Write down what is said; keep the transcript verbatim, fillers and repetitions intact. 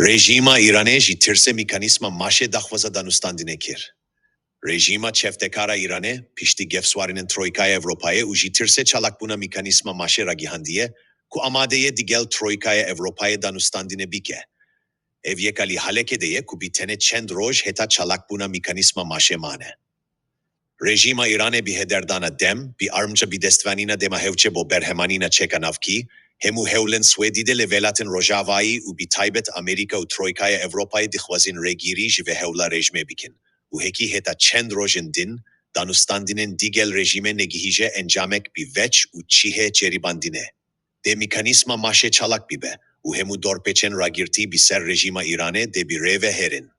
Rejîma Îranê ji tirsê mîkanîsma maşê daxwaza danûstandinê kir. Rejîma çeftekar a Îranê piştî gefswarînên Troykaya Ewropayê û ji tirsê çalakbûna mîkanîsma maşê ragihandiye ku amade ye digel Troykaya Ewropayê danûstandinê bike. Ev yek alî halekê de ye ku bi tenê çend roj heta çalakbûna mîkanîsma maşê mane. Rejîma Îranê bi hederdana dem, bi armca bidestvanîna dema hewce bo berhemanîna çeka navkî, hemû hewlên Swêdî de li welatên Rojavayî û bi taybet Amerîka û Troykaya Ewropayê dixwazin rêgirî ji vê hewla rejmê bikin û hekî heta çend rojên din, danûstandinên digel rejîmê negihîje encamek bi veç û çihê ceribandinê. Dê mîkanîsma maşê çalak bibe û hemû dorpêçên ragirtî bi ser rejîma Îranê dê bi rê ve herin.